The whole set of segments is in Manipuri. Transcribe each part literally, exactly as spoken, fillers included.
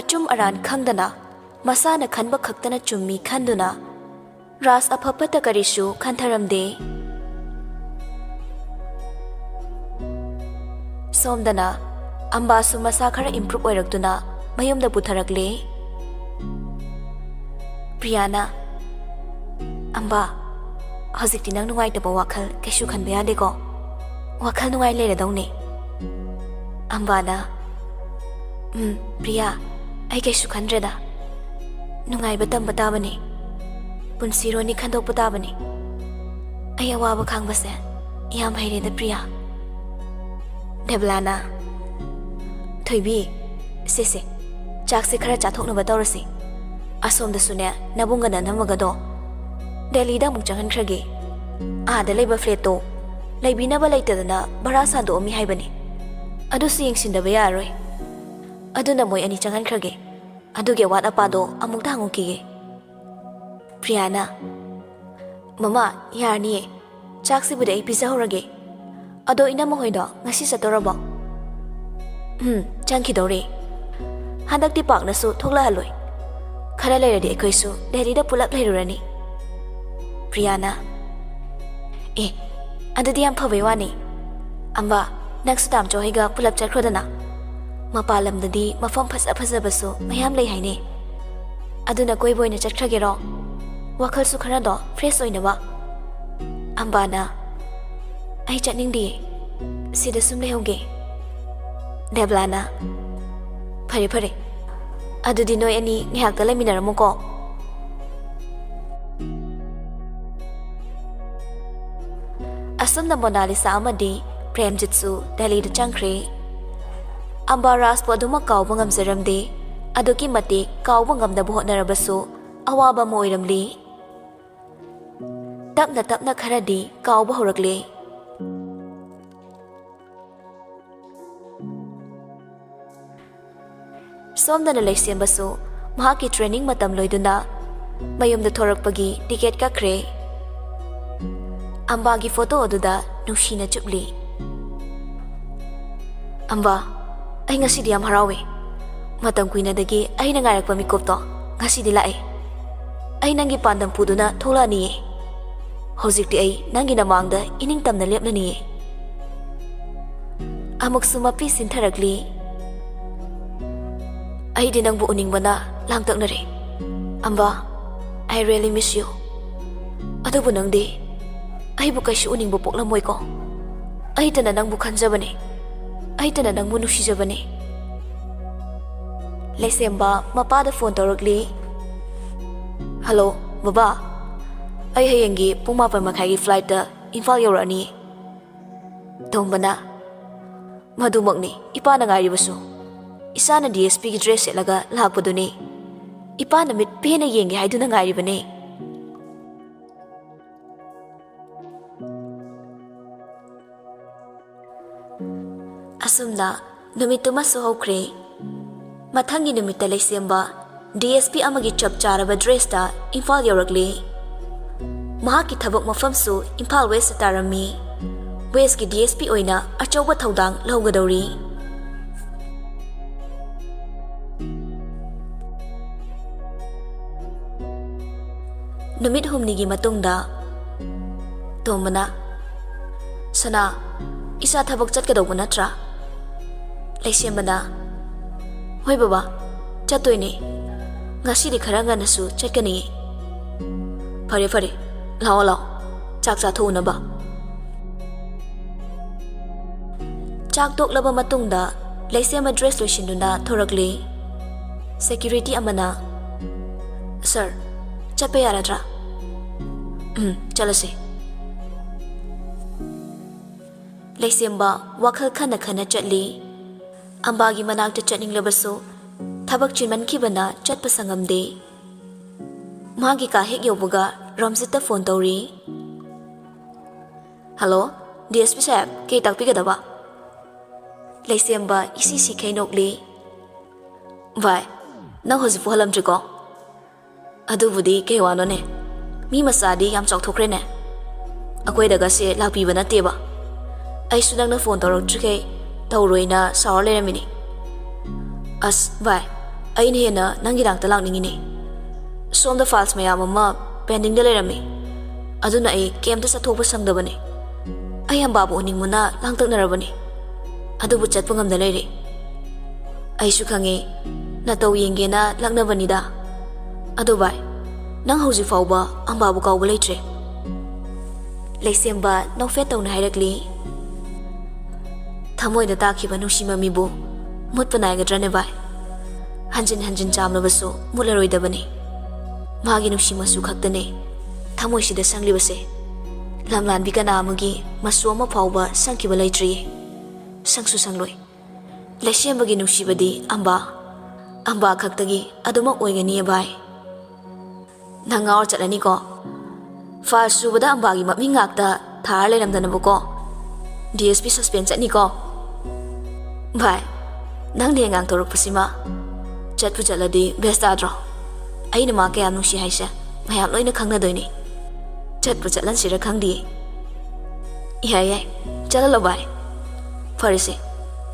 ꯑꯆꯨꯝ ꯑꯔꯥꯟ ꯈꯪꯗꯅ, ꯃꯁꯥꯅ ꯈꯟꯕ ꯈꯛꯇꯅ ꯆꯨꯝꯃꯤ ꯈꯟꯗꯨꯅ, ꯔꯥꯖ ꯑꯐ ꯐꯠꯇ ꯀꯔꯤꯁꯨ ꯈꯟꯊꯔꯝꯗꯦ꯫ ꯁꯣꯝꯗꯅ ꯑꯝꯕꯥꯁꯨ ꯃꯁꯥ ꯈꯔ improve ꯑꯣꯏꯔꯛꯇꯨꯅ ꯃꯌꯨꯝꯗ ꯄꯨꯊꯔꯛꯂꯦ꯫ ꯄ꯭ꯔꯤꯌꯥꯅ, "ꯑꯝꯕꯥ, ꯍꯧꯖꯤꯛꯇꯤ ꯅꯪ ꯅꯨꯡꯉꯥꯏꯇꯕ ꯋꯥꯈꯜ ꯀꯩꯁꯨ ꯈꯟꯕ ꯌꯥꯗꯦꯀꯣ? ꯋꯥꯈꯜ ꯅꯨꯡꯉꯥꯏ ꯂꯩꯔꯗꯧꯅꯦ꯫" ꯑꯝꯕꯥꯅ, "ꯎꯝ, ꯄ꯭ꯔꯤꯌꯥ, ꯑꯩ ꯀꯩꯁꯨ ꯈꯟꯗ꯭ꯔꯦꯗ꯫ ꯅꯨꯡꯉꯥꯏꯕ ꯇꯝꯕ ꯇꯥꯕꯅꯤ꯫ ꯄꯨꯟꯁꯤꯔꯣꯟꯅꯤ ꯈꯟꯗꯣꯛꯄ ꯇꯥꯕꯅꯤ꯫ ꯑꯩ ꯑꯋꯥꯕ ꯈꯥꯡꯕꯁꯦ ꯌꯥꯝ ꯍꯩꯔꯦꯗ, ꯄ꯭ꯔꯤꯌꯥ꯫" ꯗꯦꯕꯂꯥꯅ, "ꯊꯣꯏꯕꯤ, ꯁꯦ, ꯁꯦ, ꯆꯥꯛꯁꯦ ꯈꯔ ꯆꯥꯊꯣꯛꯅꯕ ꯇꯧꯔꯁꯤ꯫ ꯑꯁꯣꯝꯗꯁꯨꯅꯦ, ꯅꯕꯨꯡꯒ ꯅꯅꯝꯃꯒꯗꯣ ꯗꯦꯜꯂꯤꯗ ꯑꯃꯨꯛ ꯆꯪꯍꯟꯈ꯭ꯔꯒꯦ꯫ ꯑꯥꯗ ꯂꯩꯕ flatꯇꯣ ꯂꯩꯕꯤꯅꯕ ꯂꯩꯇꯗꯅ ꯚꯔꯥ ꯁꯥꯟꯗꯣꯛꯑꯝꯃꯤ ꯍꯥꯏꯕꯅꯤ꯫ ꯑꯗꯨꯁꯨ ꯌꯦꯡꯁꯤꯟꯗꯕ ꯌꯥꯔꯔꯣꯏ꯫ ꯑꯗꯨꯅ ꯃꯣꯏ ꯑꯅꯤ ꯆꯪꯍꯟꯈ꯭ꯔꯒꯦ꯫ ꯑꯗꯨꯒꯤ ꯑꯋꯥꯠ ꯑꯄꯥꯗꯣ ꯑꯃꯨꯛꯇ ꯍꯪꯉꯨꯈꯤꯒꯦ꯫" ꯄ꯭ꯔꯤꯌꯥꯅ, "ꯃꯃꯥ, ꯌꯥꯔꯅꯤꯌꯦ꯫ ꯆꯥꯛꯁꯤꯕꯨꯗꯤ ꯑꯩ ꯄꯤꯖꯍꯧꯔꯒꯦ꯫ ꯑꯗꯣ ꯏꯅꯝꯃ ꯍꯣꯏꯗꯣ ꯉꯁꯤ ꯆꯠꯇꯣꯔꯕꯣ?" "ꯎꯝ, ꯆꯪꯈꯤꯗꯧꯔꯦ꯫ ꯍꯟꯗꯛꯇꯤ ꯄꯥꯛꯅꯁꯨ ꯊꯣꯛꯂꯛꯍꯜꯂꯣꯏ꯫ ꯈꯔ ꯂꯩꯔꯗꯤ ꯑꯩꯈꯣꯏꯁꯨ ꯗꯦꯜꯂꯤꯗ ꯄꯨꯂꯞ ꯂꯩꯔꯨꯔꯅꯤ꯫" ꯄ꯭ꯔꯤꯌꯥꯅ, "ꯑꯦ, ꯑꯗꯨꯗꯤ ꯌꯥꯝ ꯐꯕꯩ ꯋꯥꯅꯤ꯫ ꯑꯝꯕꯥ, ꯅꯪꯁꯨ ꯇꯥꯝꯆꯧ ꯍꯣꯏꯒ ꯄꯨꯂꯞ ꯆꯠꯈ꯭ꯔꯣꯗꯅ꯫ ꯃꯄꯥꯟ ꯂꯝꯗꯗꯤ ꯃꯐꯝ ꯐꯖ ꯐꯖꯕꯁꯨ ꯃꯌꯥꯝ ꯂꯩ ꯍꯥꯏꯅꯦ꯫ ꯑꯗꯨꯅ ꯀꯣꯏꯕ ꯑꯣꯏꯅ ꯆꯠꯈ꯭ꯔꯒꯦꯔꯣ? ꯋꯥꯈꯜꯁꯨ ꯈꯔꯗꯣ fresh ꯑꯣꯏꯅꯕ꯫" ꯑꯝꯕꯥꯅ, "ꯑꯩ ꯆꯠꯅꯤꯡꯗꯤꯌꯦ꯫ ꯁꯤꯗ ꯁꯨꯝ ꯂꯩꯍꯧꯒꯦ꯫" ꯗꯦꯕꯂꯥꯅ, "ꯐꯔꯦ, ꯐꯔꯦ꯫ ꯑꯗꯨꯗꯤ ꯅꯣꯏ ꯑꯅꯤ ꯉꯥꯏꯍꯥꯛꯇ ꯂꯩꯃꯤꯟꯅꯔꯝꯃꯨꯀꯣ꯫" ꯑꯁꯨꯝꯅ ꯃꯣꯅꯥꯂꯤꯁꯥ ꯑꯃꯗꯤ ꯄ꯭ꯔꯦꯝꯖꯤꯠꯁꯨ ꯗꯦꯜꯂꯤꯗ ꯆꯪꯈ꯭ꯔꯦ꯫ ꯑꯝꯕꯥ ꯔꯥꯖꯄꯨ ꯑꯗꯨꯃꯛ ꯀꯥꯎꯕ ꯉꯝꯖꯔꯝꯗꯦ꯫ ꯑꯗꯨꯛꯀꯤ ꯃꯇꯤꯛ ꯀꯥꯎꯕ ꯉꯝꯅꯕ ꯍꯣꯠꯅꯔꯕꯁꯨ ꯑꯋꯥꯕ ꯑꯃ ꯑꯣꯏꯔꯝꯂꯤ꯫ ꯇꯞꯅ ꯇꯞꯅ ꯈꯔꯗꯤ ꯀꯥꯎꯕ ꯍꯧꯔꯛꯂꯦ꯫ ꯁꯣꯝꯗꯅ ꯂꯩꯁꯦꯝꯕꯁꯨ ꯃꯍꯥꯛꯀꯤ training ꯃꯇꯝ ꯂꯣꯏꯗꯨꯅ ꯃꯌꯨꯝꯗ ꯊꯣꯔꯛꯄꯒꯤ ticket ꯀꯛꯈ꯭ꯔꯦ꯫ ꯑꯝꯕꯥꯒꯤ photo ꯑꯗꯨꯗ ꯅꯨꯡꯁꯤꯅ ꯆꯨꯞꯂꯤ꯫ "ꯑꯝꯕꯥ, ꯑꯩ ꯉꯁꯤꯗꯤ ꯌꯥꯝ ꯍꯔꯥꯎꯋꯦ꯫ ꯃꯇꯝ ꯀꯨꯏꯅꯗꯒꯤ ꯑꯩꯅ ꯉꯥꯏꯔꯛꯄ ꯃꯤꯀꯨꯞꯇꯣ ꯉꯁꯤꯗꯤ ꯂꯥꯛꯑꯦ꯫ ꯑꯩ ꯅꯪꯒꯤ ꯄꯥꯟꯗꯝ ꯄꯨꯗꯨꯅ ꯊꯣꯛꯂꯛꯑꯅꯤꯌꯦ꯫ ꯍꯧꯖꯤꯛꯇꯤ ꯑꯩ ꯅꯪꯒꯤ ꯅꯃꯥꯡꯗ ꯏꯅꯤꯡꯇꯝꯅ ꯂꯦꯞꯂꯅꯤꯌꯦ꯫ ꯑꯃꯨꯛꯁꯨ ꯃꯄꯤ ꯁꯤꯟꯊꯔꯛꯂꯤ꯫ ꯑꯩꯗꯤ ꯅꯪꯕꯨ ꯎꯅꯤꯡꯕꯅ ꯂꯥꯡꯇꯛꯅꯔꯦ꯫ ꯑꯝꯕꯥ, I really miss you. ꯑꯗꯨꯕꯨ ꯅꯪꯗꯤ ꯑꯩꯕꯨ ꯀꯩꯁꯨ ꯎꯅꯤꯡꯕ ꯄꯣꯛꯂꯝꯃꯣꯏꯀꯣ꯫ ꯑꯩꯇꯅ ꯅꯪꯕꯨ ꯈꯟꯖꯕꯅꯦ꯫ ꯑꯩꯇꯅ ꯅꯪꯕꯨ ꯅꯨꯡꯁꯤꯖꯕꯅꯦ꯫ ꯂꯩꯁꯦꯝꯕ ꯃꯄꯥꯗ ꯐꯣꯟ ꯇꯧꯔꯛꯂꯤ꯫ "ꯍꯜꯂꯣ, ꯕꯕꯥ꯫ ꯑꯩ ꯍꯌꯦꯡꯒꯤ ꯄꯨꯡ ꯃꯥꯄꯟ ꯃꯈꯥꯏꯒꯤ ꯐ꯭ꯂꯥꯏꯠꯇ ꯏꯝꯐꯥꯜ ꯌꯧꯔꯛꯑꯅꯤ꯫" ꯇꯣꯝꯕꯅ, "ꯃꯗꯨꯃꯛꯅꯤ ꯏꯄꯥꯅ ꯉꯥꯏꯔꯤꯕꯁꯨ꯫ ꯏꯆꯥꯅ ꯗꯤ ꯑꯦꯁ ꯄꯤꯒꯤ ꯗ꯭ꯔꯦꯁ ꯁꯦꯠꯂꯒ ꯂꯥꯛꯄꯗꯨꯅꯤ꯫ ꯏꯄꯥꯅ ꯃꯤꯠ ꯄꯦꯟꯅ ꯌꯦꯡꯒꯦ ꯍꯥꯏꯗꯨꯅ ꯉꯥꯏꯔꯤꯕꯅꯤ꯫" ꯑꯁꯨꯝꯅ ꯅꯨꯃꯤꯠꯇꯨꯃꯁꯨ ꯍꯧꯈ꯭ꯔꯦ꯫ ꯃꯊꯪꯒꯤ ꯅꯨꯃꯤꯠꯇ ꯂꯩꯁꯦꯝꯕ ꯗꯤ ꯑꯦꯁ ꯄꯤ ꯑꯃꯒꯤ ꯆꯞ ꯆꯥꯔꯕ ꯗ꯭ꯔꯦꯁꯇ ꯏꯝꯐꯥꯜ ꯌꯧꯔꯛꯂꯤ꯫ ꯃꯍꯥꯛꯀꯤ ꯊꯕꯛ ꯃꯐꯝꯁꯨ ꯏꯝꯐꯥꯜ ꯋꯦꯁꯇ ꯇꯥꯔꯝꯃꯤ꯫ ꯋꯦꯁꯀꯤ ꯗꯤ ꯑꯦꯁ ꯄꯤ ꯑꯣꯏꯅ ꯑꯆꯧꯕ ꯊꯧꯗꯥꯡ ꯂꯧꯒꯗꯧꯔꯤ꯫ ꯅꯨꯃꯤꯠ ꯍꯨꯝꯅꯤꯒꯤ ꯃꯇꯨꯡꯗ ꯇꯣꯝꯕꯅ, "ꯁꯅꯥ, ꯏꯆꯥ ꯊꯕꯛ ꯆꯠꯀꯗꯧꯕ ꯅꯠꯇ꯭ꯔꯥ?" ꯂꯩꯁꯦꯝꯕꯅ, "ꯍꯣꯏ ꯕꯕꯥ, ꯆꯠꯇꯣꯏꯅꯦ꯫ ꯉꯁꯤꯗꯤ ꯈꯔ ꯉꯟꯅꯁꯨ ꯆꯠꯀꯅꯤꯌꯦ꯫" "ꯐꯔꯦ, ꯐꯔꯦ, ꯂꯥꯛꯑꯣ, ꯂꯥꯛꯑꯣ, ꯆꯥꯛ ꯆꯥꯊꯣꯛꯎꯅꯕ꯫" ꯆꯥꯛ ꯇꯣꯛꯂꯕ ꯃꯇꯨꯡꯗ ꯂꯩꯁꯦꯝꯕ ꯗ꯭ꯔꯦꯁ ꯂꯣꯏꯁꯤꯟꯗꯨꯅ ꯊꯣꯔꯛꯂꯤ꯫ ꯁꯦꯀ꯭ꯌꯨꯔꯤꯇꯤ ꯑꯃꯅ, "ꯁꯔ, ꯆꯠꯄ ꯌꯥꯔꯗ꯭ꯔꯥ?" "ꯎꯝ, ꯆꯠꯂꯁꯤ꯫" ꯂꯩꯁꯦꯝꯕ ꯋꯥꯈꯜ ꯈꯟꯅ ꯈꯟꯅ ꯆꯠꯂꯤ꯫ ꯑꯝꯕꯥꯒꯤ ꯃꯅꯥꯛꯇ ꯆꯠꯅꯤꯡꯂꯕꯁꯨ ꯊꯕꯛ ꯆꯤꯟꯃꯟꯈꯤꯕꯅ ꯆꯠꯄ ꯁꯪꯉꯝꯗꯦ꯫ ꯃꯥꯒꯤ ꯀꯥ ꯍꯦꯛ ꯌꯧꯕꯒ ꯔꯣꯝꯖꯤꯠꯇ ꯐꯣꯟ ꯇꯧꯔꯤ꯫ "ꯍꯜꯂꯣ, ꯗꯤ ꯑꯦꯁ ꯄꯤ ꯁꯥꯍꯦꯕ, ꯀꯩ ꯇꯥꯛꯄꯤꯒꯗꯕ?" ꯂꯩꯁꯦꯝꯕ ꯏꯁꯤ ꯁꯤꯈꯩ ꯅꯣꯛꯂꯤ꯫ "ꯚꯥꯏ, ꯅꯪ ꯍꯧꯖꯤꯛꯐꯥꯎ ꯍꯜꯂꯝꯗ꯭ꯔꯤꯀꯣ? ꯑꯗꯨꯕꯨꯗꯤ ꯀꯩ ꯋꯥꯅꯣꯅꯦ? ꯃꯤ ꯃꯆꯥꯗꯤ ꯌꯥꯝ ꯆꯥꯎꯊꯣꯛꯈ꯭ꯔꯦꯅꯦ꯫ ꯑꯩꯈꯣꯏꯗꯒꯁꯦ ꯂꯥꯛꯄꯤꯕ ꯅꯠꯇꯦꯕ꯫ ꯑꯩꯁꯨ ꯅꯪꯅ ꯐꯣꯟ ꯇꯧꯔꯛꯇ꯭ꯔꯤꯈꯩ ꯇꯧꯔꯣꯏꯅ ꯁꯥꯎꯔ ꯂꯩꯔꯝꯃꯤꯅꯤ꯫ ꯑꯁ ꯚꯥꯏ, ꯑꯩꯅ ꯍꯦꯟꯅ ꯅꯪꯒꯤ ꯅꯥꯛꯇ ꯂꯥꯛꯅꯤꯡꯉꯤꯅꯦ꯫ ꯁꯣꯝꯗ files ꯃꯌꯥꯝ ꯑꯃ pendingꯗ ꯂꯩꯔꯝꯃꯤ꯫ ꯑꯗꯨꯅ ꯑꯩ ꯀꯩꯝꯇ ꯆꯠꯊꯣꯛꯄ ꯁꯪꯗꯕꯅꯦ꯫ ꯑꯩ ꯑꯝꯕꯥꯕꯨ ꯎꯅꯤꯡꯕꯅ ꯂꯥꯡꯇꯛꯅꯔꯕꯅꯤ꯫ ꯑꯗꯨꯕꯨ ꯆꯠꯄ ꯉꯝꯗ ꯂꯩꯔꯦ꯫ ꯑꯩꯁꯨ ꯈꯪꯉꯦ, ꯅꯇꯧ ꯌꯦꯡꯒꯦꯅ ꯂꯛꯅꯕꯅꯤꯗ꯫ ꯑꯗꯣ ꯚꯥꯏ, ꯅꯪ ꯍꯧꯖꯤꯛ ꯐꯥꯎꯕ ꯑꯝꯕꯥꯕꯨ ꯀꯥꯎꯕ ꯂꯩꯇ꯭ꯔꯦ? ꯂꯩꯁꯦꯝꯕ ꯅꯣꯛꯐꯦꯠ ꯇꯧꯅ ꯍꯥꯏꯔꯛꯂꯤ꯫ ꯊꯃꯣꯏꯗ ꯇꯥꯈꯤꯕ ꯅꯨꯡꯁꯤ ꯃꯃꯤꯕꯨ ꯃꯨꯠꯄ ꯅꯥꯏꯒꯗ꯭ꯔꯅꯦ ꯚꯥꯏ? ꯍꯟꯖꯤꯟ ꯍꯟꯖꯤꯟ ꯆꯥꯝꯂꯕꯁꯨ ꯃꯨꯠꯂꯔꯣꯏꯗꯕꯅꯤ꯫ ꯃꯥꯒꯤ ꯅꯨꯡꯁꯤ ꯃꯆꯨ ꯈꯛꯇꯅꯦ ꯊꯃꯣꯏꯁꯤꯗ ꯁꯪꯂꯤꯕꯁꯦ꯫ ꯂꯝꯂꯥꯟꯕꯤ ꯀꯅꯥ ꯑꯃꯒꯤ ꯃꯆꯨ ꯑꯃ ꯐꯥꯎꯕ ꯁꯪꯈꯤꯕ ꯂꯩꯇ꯭ꯔꯤꯌꯦ꯫ ꯁꯪꯁꯨ ꯁꯪꯂꯣꯏ꯫ ꯂꯩꯁꯦꯝꯕꯒꯤ ꯅꯨꯡꯁꯤꯕꯗꯤ ꯑꯝꯕꯥ, ꯑꯝꯕꯥ ꯈꯛꯇꯒꯤ ꯑꯗꯨꯃꯛ ꯑꯣꯏꯒꯅꯤꯌꯦ ꯚꯥꯏ꯫ ꯅꯪ ꯉꯥꯎꯔ ꯆꯠꯂꯅꯤꯀꯣ꯫ File ꯁꯨꯕꯗ ꯑꯝꯕꯥꯒꯤ ꯃꯃꯤꯡ ꯉꯥꯛꯇ ꯊꯥꯔ ꯂꯩꯔꯝꯗꯅꯕꯀꯣ꯫ DSP suspend ꯆꯠꯅꯤꯀꯣ꯫ ꯚꯥꯏ, ꯅꯪꯅ ꯍꯦꯛ ꯉꯥꯡꯊꯣꯔꯛꯄꯁꯤꯃ꯫ ꯆꯠꯄꯨ ꯆꯠꯂꯗꯤ best ꯇꯥꯗ꯭ꯔꯣ? ꯑꯩꯅ ꯃꯥ ꯀꯌꯥꯝ ꯅꯨꯡꯁꯤ ꯍꯥꯏꯁꯦ ꯃꯌꯥꯝ ꯂꯣꯏꯅ ꯈꯪꯅꯗꯣꯏꯅꯤ꯫ ꯆꯠꯄꯨ ꯆꯠꯍꯟꯁꯤꯔ ꯈꯪꯗꯤꯌꯦ꯫ ꯌꯥꯏ ꯌꯥꯏ, ꯆꯠꯍꯜꯂꯣ ꯚꯥꯏ꯫ ꯐꯔꯦꯁꯦ,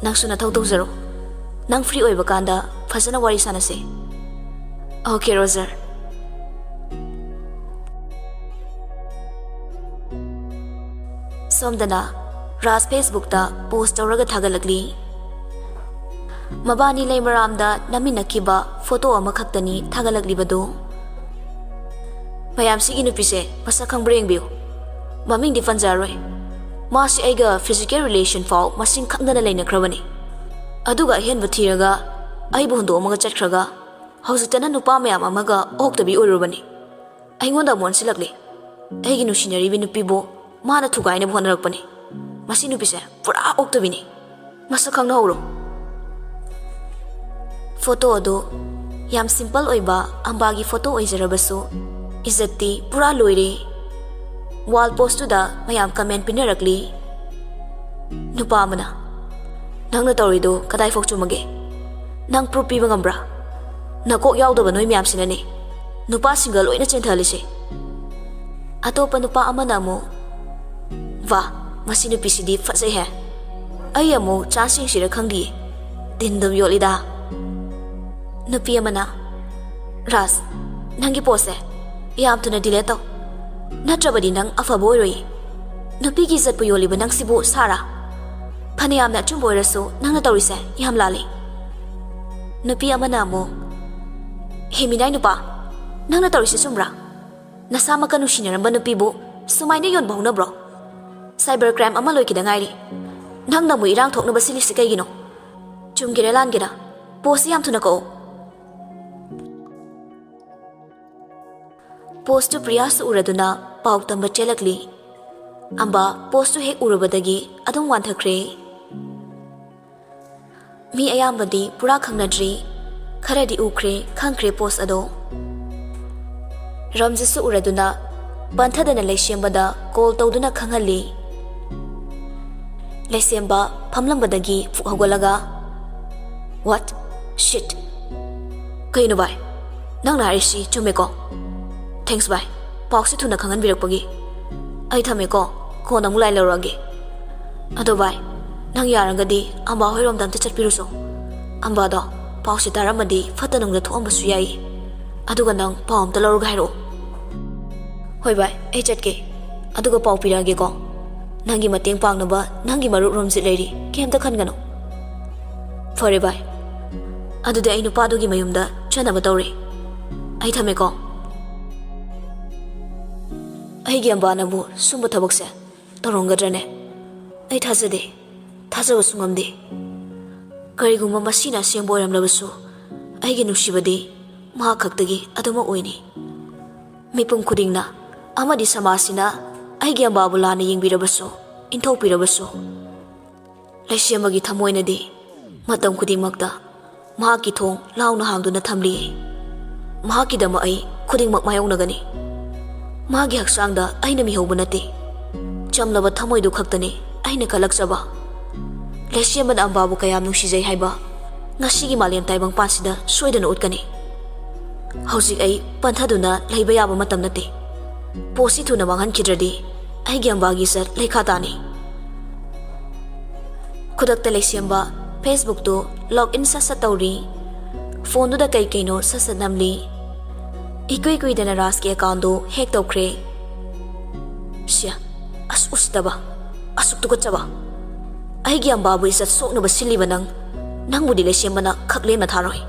ꯅꯪꯁꯨ ꯅꯊꯧ ꯇꯧꯖꯔꯣ꯫ ꯅꯪ free ꯑꯣꯏꯕ ꯀꯥꯟꯗ ꯐꯖꯅ ꯋꯥꯔꯤ ꯁꯥꯟꯅꯁꯦ꯫ Okay roger. ꯁꯣꯝꯗꯅ ꯔꯥꯖ Facebookꯇ post ꯇꯧꯔꯒ ꯊꯥꯒꯠꯂꯛꯂꯤ꯫ ꯃꯕꯥꯅꯤ ꯂꯩꯃꯔꯥꯝꯗ ꯅꯝꯃꯤꯟꯅꯈꯤꯕ photo ꯑꯃꯈꯛꯇꯅꯤ ꯊꯥꯒꯠꯂꯛꯂꯤꯕꯗꯨ꯫ ꯃꯌꯥꯝ, ꯁꯤꯒꯤ ꯅꯨꯄꯤꯁꯦ ꯃꯁꯛ ꯈꯪꯕ꯭ꯔꯥ ꯌꯦꯡꯕꯤꯌꯨ꯫ ꯃꯃꯤꯡꯗꯤ ꯄꯟꯖꯔꯔꯣꯏ꯫ ꯃꯥꯁꯤ ꯑꯩꯒ physical relation ꯐꯥꯎ ꯃꯁꯤꯡ ꯈꯪꯗꯅ ꯂꯩꯅꯈ꯭ꯔꯕꯅꯤ꯫ ꯑꯗꯨꯒ ꯑꯍꯦꯟꯕ ꯊꯤꯔꯒ ꯑꯩꯕꯨ ꯍꯨꯟꯗꯣꯛꯑꯝꯃꯒ ꯆꯠꯈ꯭ꯔꯒ ꯍꯧꯖꯤꯛꯇꯅ ꯅꯨꯄꯥ ꯃꯌꯥꯝ ꯑꯃꯒ ꯑꯣꯛꯇꯕꯤ ꯑꯣꯏꯔꯨꯔꯕꯅꯤ꯫ ꯑꯩꯉꯣꯟꯗ ꯑꯃꯨꯛ ꯑꯣꯟꯁꯤꯜꯂꯛꯂꯦ꯫ ꯑꯩꯒꯤ ꯅꯨꯡꯁꯤꯅꯔꯤꯕꯤ ꯅꯨꯄꯤꯕꯨ ꯃꯥꯅ ꯊꯨꯒꯥꯏꯅꯕ ꯍꯣꯠꯅꯔꯛꯄꯅꯤ꯫ ꯃꯁꯤ ꯅꯨꯄꯤꯁꯦ ꯄꯨꯔꯥ ꯑꯣꯛꯇꯕꯤꯅꯤ꯫ ꯃꯁꯛ ꯈꯪꯅꯍꯧꯔꯣ꯫ Photo ꯑꯗꯨ ꯌꯥꯝ simple ꯑꯣꯏꯕ ꯑꯝꯕꯥꯒꯤ photo ꯑꯣꯏꯖꯔꯕꯁꯨ ꯏꯖꯠꯇꯤ ꯄꯨꯔꯥ ꯂꯣꯏꯔꯦ꯫ Wall postꯇꯨꯗ ꯃꯌꯥꯝ comment ꯄꯤꯅꯔꯛꯂꯤ꯫ ꯅꯨꯄꯥ ꯑꯃꯅ, "ꯅꯪꯅ ꯇꯧꯔꯤꯗꯣ ꯀꯗꯥꯏꯐꯥꯎ ꯆꯨꯝꯃꯒꯦ? ꯅꯪ proof ꯄꯤꯕ ꯉꯝꯕ꯭ꯔꯥ? ꯅꯀꯣꯛ ꯌꯥꯎꯗꯕ ꯅꯣꯏ ꯃꯌꯥꯝꯁꯤꯅꯅꯦ ꯅꯨꯄꯥꯁꯤꯡꯒ ꯂꯣꯏꯅ ꯆꯦꯟꯊꯍꯜꯂꯤꯁꯦ꯫" ꯑꯇꯣꯞꯄ ꯅꯨꯄꯥ ꯑꯃꯅ ꯑꯃꯨꯛ, "ꯋꯥ, ꯃꯁꯤ ꯅꯨꯄꯤꯁꯤꯗꯤ ꯐꯖꯩꯍꯦ꯫ ꯑꯩ ꯑꯃꯨꯛ chance ꯌꯦꯡꯁꯤꯔ ꯈꯪꯗꯤꯌꯦ꯫ ꯇꯤꯟ ꯑꯗꯨꯝ ꯌꯣꯠꯂꯤꯗ꯫" ꯅꯨꯄꯤ ꯑꯃꯅ, "ꯔꯥꯖ, ꯅꯪꯒꯤ ꯄꯣꯁꯁꯦ ꯌꯥꯝ ꯊꯨꯅ ꯗꯤꯂꯦꯠ ꯇꯧ, ꯅꯠꯇ꯭ꯔꯕꯗꯤ ꯅꯪ ꯑꯐꯕ ꯑꯣꯏꯔꯣꯏꯌꯦ꯫ ꯅꯨꯄꯤꯒꯤ ꯏꯖꯠꯄꯨ ꯌꯣꯜꯂꯤꯕ ꯅꯪꯁꯤꯕꯨ ꯁꯥꯔꯥ? ꯐꯅꯌꯥꯝꯅ ꯑꯆꯨꯝꯕ ꯑꯣꯏꯔꯁꯨ ꯅꯪꯅ ꯇꯧꯔꯤꯁꯦ ꯌꯥꯝ ꯂꯥꯜꯂꯤ꯫" ꯅꯨꯄꯤ ꯑꯃꯅ ꯑꯃꯨꯛ, "ꯍꯦ ꯃꯤꯅꯥꯏ ꯅꯨꯄꯥ, ꯅꯪꯅ ꯇꯧꯔꯤꯁꯦ ꯆꯨꯝꯕ꯭ꯔꯥ? ꯅꯁꯥꯃꯛꯀ ꯅꯨꯡꯁꯤꯅꯔꯝꯕ ꯅꯨꯄꯤꯕꯨ ꯁꯨꯃꯥꯏꯅ ꯌꯣꯟꯕ ꯍꯧꯅꯕ꯭ꯔꯣ? ꯁꯥꯏꯕꯔ ꯀ꯭ꯔꯥꯏꯝ ꯑꯃ ꯂꯣꯏꯈꯤꯗ ꯉꯥꯏꯔꯤ꯫ ꯅꯪꯅ ꯑꯃꯨꯛ ꯏꯔꯥꯡ ꯊꯣꯛꯅꯕ ꯁꯤꯜꯂꯤꯁꯤ ꯀꯩꯒꯤꯅꯣ? ꯆꯨꯝꯒꯦꯔꯥ ꯂꯥꯟꯒꯦꯔꯥ, ꯄꯣꯁꯁꯤ ꯌꯥꯝ ꯊꯨꯅ ꯀꯛꯎ꯫" ꯄꯣꯁꯇꯨ ꯄ꯭ꯔꯤꯌꯥꯁꯨ ꯎꯔꯗꯨꯅ ꯄꯥꯎ ꯇꯝꯕ ꯆꯦꯜꯂꯛꯂꯤ꯫ ꯑꯝꯕꯥ ꯄꯣꯁꯇꯨ ꯍꯦꯛ ꯎꯔꯨꯕꯗꯒꯤ ꯑꯗꯨꯝ ꯋꯥꯟꯊꯈ꯭ꯔꯦ꯫ ꯃꯤ ꯑꯌꯥꯝꯕꯗꯤ ꯄꯨꯔꯥ ꯈꯪꯅꯗ꯭ꯔꯤ, ꯈꯔꯗꯤ ꯎꯈ꯭ꯔꯦ, ꯈꯪꯈ꯭ꯔꯦ ꯄꯣꯁ ꯑꯗꯣ꯫ ꯔꯝꯖꯤꯠꯁꯨ ꯎꯔꯗꯨꯅ ꯄꯟꯊꯗꯅ ꯂꯩꯁꯦꯝꯕꯗ ꯀꯣꯜ ꯇꯧꯗꯨꯅ ꯈꯪꯍꯜꯂꯤ꯫ ꯂꯩꯁꯦꯝꯕ ꯐꯝꯂꯝꯕꯗꯒꯤ ꯐꯨꯛ ꯍꯧꯒꯠꯂꯒ, "What? Shit! ꯀꯩꯅꯣ ꯚꯥꯏ? ꯅꯪꯅ ꯍꯥꯏꯔꯤꯁꯤ ꯆꯨꯝꯃꯦꯀꯣ? Thanks ꯚꯥꯏ, ꯄꯥꯎꯁꯤ ꯊꯨꯅ ꯈꯪꯍꯟꯕꯤꯔꯛꯄꯒꯤ꯫ ꯑꯩ ꯊꯝꯃꯦꯀꯣ, ꯀꯣꯟꯅ ꯑꯃꯨꯛ ꯂꯥꯏ ꯂꯧꯔꯛꯑꯒꯦ꯫ ꯑꯗꯣ ꯚꯥꯏ, ꯅꯪ ꯌꯥꯔꯒꯗꯤ ꯑꯝꯕꯥ ꯍꯣꯏꯔꯣꯝꯗ ꯑꯝꯇ ꯆꯠꯄꯤꯔꯨꯁꯣ꯫ ꯑꯝꯕꯥꯗꯣ ꯄꯥꯎꯁꯤ ꯇꯥꯔꯝꯃꯗꯤ ꯐꯠꯇ ꯅꯨꯡꯗ ꯊꯣꯛꯑꯝꯕꯁꯨ ꯌꯥꯏ꯫ ꯑꯗꯨꯒ ꯅꯪ ꯄꯥꯎ ꯑꯝꯇ ꯂꯧꯔꯒ ꯍꯥꯏꯔꯛꯑꯣ꯫" "ꯍꯣꯏ ꯚꯥꯏ, ꯑꯩ ꯆꯠꯀꯦ꯫ ꯑꯗꯨꯒ ꯄꯥꯎ ꯄꯤꯔꯛꯑꯒꯦꯀꯣ꯫ ꯅꯪꯒꯤ ꯃꯇꯦꯡ ꯄꯥꯡꯅꯕ ꯅꯪꯒꯤ ꯃꯔꯨꯞ ꯔꯣꯝꯖꯤꯠ ꯂꯩꯔꯤ, ꯀꯩꯝꯇ ꯈꯟꯒꯅꯨ꯫" "ꯐꯔꯦ ꯚꯥꯏ, ꯑꯗꯨꯗꯤ ꯑꯩ ꯅꯨꯄꯥꯗꯨꯒꯤ ꯃꯌꯨꯝꯗ ꯆꯠꯅꯕ ꯇꯧꯔꯤ꯫ ꯑꯩ ꯊꯝꯃꯦꯀꯣ꯫" "ꯑꯩꯒꯤ ꯑꯝꯕꯥꯅꯕꯨ ꯁꯨꯝꯕ ꯊꯕꯛꯁꯦ ꯇꯧꯔꯝꯒꯗ꯭ꯔꯅꯦ? ꯑꯩ ꯊꯥꯖꯗꯦ, ꯊꯥꯖꯕꯁꯨ ꯉꯝꯗꯦ꯫ ꯀꯔꯤꯒꯨꯝꯕ ꯃꯁꯤꯅ ꯑꯁꯦꯡꯕ ꯑꯣꯏꯔꯝꯂꯕꯁꯨ, ꯑꯩꯒꯤ ꯅꯨꯡꯁꯤꯕꯗꯤ ꯃꯍꯥꯛ ꯈꯛꯇꯒꯤ ꯑꯗꯨꯃꯛ ꯑꯣꯏꯅꯤ꯫ ꯃꯤꯄꯨꯝ ꯈꯨꯗꯤꯡꯅ ꯑꯃꯗꯤ ꯁꯃꯥꯖꯁꯤꯅ ꯑꯩꯒꯤ ꯑꯝꯕꯥꯕꯨ ꯂꯥꯟꯅ ꯌꯦꯡꯕꯤꯔꯕꯁꯨ, ꯏꯟꯊꯣꯛꯄꯤꯔꯕꯁꯨ, ꯂꯩꯁꯦꯝꯕꯒꯤ ꯊꯃꯣꯏꯅꯗꯤ ꯃꯇꯝ ꯈꯨꯗꯤꯡꯃꯛꯇ ꯃꯍꯥꯛꯀꯤ ꯊꯣꯡ ꯂꯥꯎꯅ ꯍꯥꯡꯗꯨꯅ ꯊꯝꯂꯤ꯫ ꯃꯍꯥꯛꯀꯤꯗꯃꯛ ꯑꯩ ꯈꯨꯗꯤꯡꯃꯛ ꯃꯥꯌꯣꯛꯅꯒꯅꯤ꯫ ꯃꯥꯒꯤ ꯍꯛꯆꯥꯡꯗ ꯑꯩꯅ ꯃꯤꯍꯧꯕ ꯅꯠꯇꯦ꯫ ꯆꯝꯂꯕ ꯊꯃꯣꯏꯗꯨ ꯈꯛꯇꯅꯤ ꯑꯩꯅ ꯀꯜꯂꯛꯆꯕ꯫ ꯂꯩꯁꯦꯝꯕꯅ ꯑꯝꯕꯥꯕꯨ ꯀꯌꯥꯝ ꯅꯨꯡꯁꯤꯖꯩ ꯍꯥꯏꯕ ꯉꯁꯤꯒꯤ ꯃꯥꯂꯦꯝ ꯇꯥꯏꯕꯪꯄꯥꯟꯁꯤꯗ ꯁꯣꯏꯗꯅ ꯎꯠꯀꯅꯤ꯫ ꯍꯧꯖꯤꯛ ꯑꯩ ꯄꯟꯊꯗꯨꯅ ꯂꯩꯕ ꯌꯥꯕ ꯃꯇꯝ ꯅꯠꯇꯦ꯫ ꯄꯣꯠꯁꯤ ꯊꯨꯅ ꯃꯥꯡꯍꯟꯈꯤꯗ꯭ꯔꯗꯤ ꯑꯩꯒꯤ ꯑꯝꯕꯥꯒꯤ ꯏꯖꯠ ꯂꯩꯈꯥ ꯇꯥꯅꯤ꯫" ꯈꯨꯗꯛꯇ ꯂꯩꯁꯦꯝꯕ Facebook ꯇꯨ log in ꯁꯠ ꯁꯠ ꯇꯧꯔꯤ꯫ ꯐꯣꯟꯗꯨꯗ ꯀꯩ ꯀꯩꯅꯣ ꯁꯠ ꯁꯠ ꯅꯝꯂꯤ꯫ ꯏꯀꯨꯏ ꯀꯨꯏꯗꯅ ꯔꯥꯖꯀꯤ ꯑꯦꯀꯥꯎꯟꯗꯨ ꯍꯦꯛ ꯇꯧꯈ꯭ꯔꯦ꯫ ꯁꯤꯌꯥ, ꯑꯁ ꯎꯁꯤꯠꯇꯕ, ꯑꯁꯨꯛ ꯇꯨꯀꯠꯆꯕ꯫ ꯑꯩꯒꯤ ꯑꯝꯕꯥꯕꯨ ꯏꯖꯠ ꯁꯣꯛꯅꯕ ꯁꯤꯜꯂꯤꯕ ꯅꯪ, ꯅꯪꯕꯨꯗꯤ ꯂꯩꯁꯦꯝꯕꯅ ꯈꯛ ꯂꯦꯝꯅ ꯊꯥꯔꯣꯏ꯫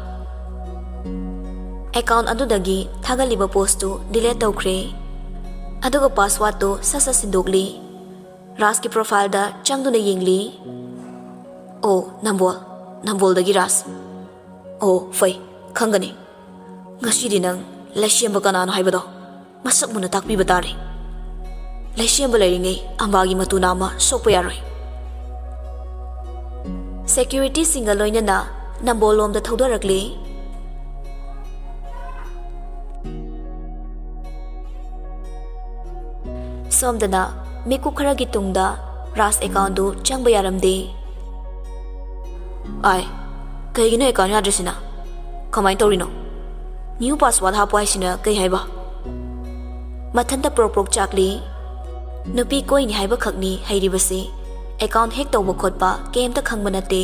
ꯑꯦꯀꯥꯎꯟ ꯑꯗꯨꯗꯒꯤ ꯊꯥꯒꯠꯂꯤꯕ ꯄꯣꯁꯇꯨ ꯗꯤꯂꯦꯠ ꯇꯧꯈ꯭ꯔꯦ꯫ ꯑꯗꯨꯒ ꯄꯥꯁꯋꯥꯔꯗꯇꯨ ꯁꯠ ꯁꯠ ꯁꯤꯟꯗꯣꯛꯂꯤ꯫ ꯔꯥꯖꯀꯤ ꯄ꯭ꯔꯣꯐꯥꯏꯜꯗ ꯆꯪꯗꯨꯅ ꯌꯦꯡꯂꯤ꯫ ꯑꯣ, ꯅꯝꯕꯣꯜ, ꯅꯝꯕꯣꯜꯗꯒꯤ ꯔꯥꯖ꯫ ꯑꯣ, ꯐꯩ, ꯈꯪꯒꯅꯤ꯫ ꯉꯁꯤꯗꯤ ꯅꯪ ꯂꯩꯁꯦꯝꯕ ꯀꯅꯥꯅꯣ ꯍꯥꯏꯕꯗꯣ ꯃꯁꯛ ꯃꯨꯟꯅ ꯇꯥꯛꯄꯤꯕ ꯇꯥꯔꯦ꯫ ꯂꯩꯁꯦꯝꯕ ꯂꯩꯔꯤꯉꯩ ꯑꯝꯕꯥꯒꯤ ꯃꯇꯨ ꯅꯥꯝꯃ ꯁꯣꯛꯄ ꯌꯥꯔꯣꯏ꯫ ꯁꯦꯀ꯭ꯌꯨꯔꯤꯇꯤꯁꯤꯡꯒ ꯂꯣꯏꯅꯅ ꯅꯝꯕꯣꯜꯂꯣꯝꯗ ꯊꯧꯗꯔꯛꯂꯤ꯫ ꯁꯣꯝꯗꯅ ꯃꯤꯀꯨꯞ ꯈꯔꯒꯤ ꯇꯨꯡꯗ ꯔꯥꯖ ꯑꯦꯀꯥꯎꯟꯗꯨ ꯆꯪꯕ ꯌꯥꯔꯝꯗꯦ꯫ ꯑꯥꯏ, ꯀꯩꯒꯤꯅꯣ ꯑꯦꯀꯥꯎꯟ ꯌꯥꯗ꯭ꯔꯤꯁꯤꯅ? ꯀꯃꯥꯏꯅ ꯇꯧꯔꯤꯅꯣ? ꯅ꯭ꯌꯨ ꯄꯥꯁꯋꯥꯔꯗ ꯍꯥꯞꯄꯣ ꯍꯥꯏꯁꯤꯅ ꯀꯩ ꯍꯥꯏꯕ? ꯃꯊꯟꯇ ꯄ꯭ꯔꯣꯛ ꯄ꯭ꯔꯣꯛ ꯆꯥꯛꯂꯤ꯫ ꯅꯨꯄꯤ ꯀꯣꯏꯅꯤ ꯍꯥꯏꯕꯈꯛꯅꯤ ꯍꯩꯔꯤꯕꯁꯤ, ꯑꯦꯀꯥꯎꯟ ꯍꯦꯛ ꯇꯧꯕ ꯈꯣꯠꯄ ꯀꯩꯝꯇ ꯈꯪꯕ ꯅꯠꯇꯦ꯫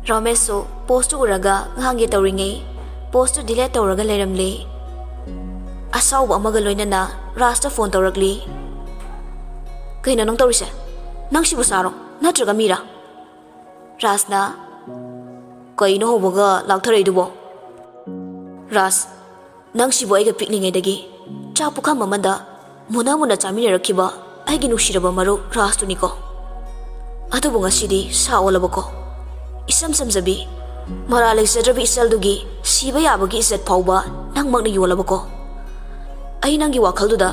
ꯔꯣꯃꯦꯁꯁꯨ ꯄꯣꯁꯇꯨ ꯎꯔꯒ ꯉꯥꯡꯒꯦ ꯇꯧꯔꯤꯉꯩ ꯄꯣꯁꯇꯨ ꯗꯤꯂꯦꯠ ꯇꯧꯔꯒ ꯂꯩꯔꯝꯂꯦ꯫ ꯑꯁꯥꯎꯕ ꯑꯃꯒ ꯂꯣꯏꯅꯅ ꯔꯥꯖꯇ ꯐꯣꯟ ꯇꯧꯔꯛꯂꯤ꯫ "ꯀꯩꯅꯣ ꯅꯪ ꯇꯧꯔꯤꯁꯦ? ꯅꯪ ꯁꯤꯕꯨ ꯁꯥꯔꯣ ꯅꯠꯇ꯭ꯔꯒ ꯃꯤꯔꯥ?" ꯔꯥꯖꯅ, "ꯀꯩꯅꯣ ꯍꯧꯕꯒ ꯂꯥꯛꯊꯔꯛꯏꯗꯨꯕꯣ?" ꯔꯥꯖ, ꯅꯪꯁꯤꯕꯨ ꯑꯩꯒ ꯄꯤꯛꯂꯤꯉꯩꯗꯒꯤ ꯆꯥꯛ ꯄꯨꯈꯝ ꯑꯃꯗ ꯃꯨꯟꯅ ꯃꯨꯟꯅ ꯆꯥꯃꯤꯟꯅꯔꯛꯈꯤꯕ ꯑꯩꯒꯤ ꯅꯨꯡꯁꯤꯔꯕ ꯃꯔꯨꯞ ꯔꯥꯖꯇꯨꯅꯤꯀꯣ꯫ ꯑꯗꯨꯕꯨ ꯉꯁꯤꯗꯤ ꯁꯥ ꯑꯣꯜꯂꯕꯀꯣ꯫ ꯏꯁꯝ ꯁꯝꯖꯕꯤ, ꯃꯔꯥꯜ ꯂꯩꯖꯗ꯭ꯔꯕꯤ ꯏꯆꯜꯗꯨꯒꯤ ꯁꯤꯕ ꯌꯥꯕꯒꯤ ꯏꯖꯠ ꯐꯥꯎꯕ ꯅꯪꯃꯛꯅ ꯌꯣꯜꯂꯕꯀꯣ꯫ ꯑꯩ ꯅꯪꯒꯤ ꯋꯥꯈꯜꯗꯨꯗ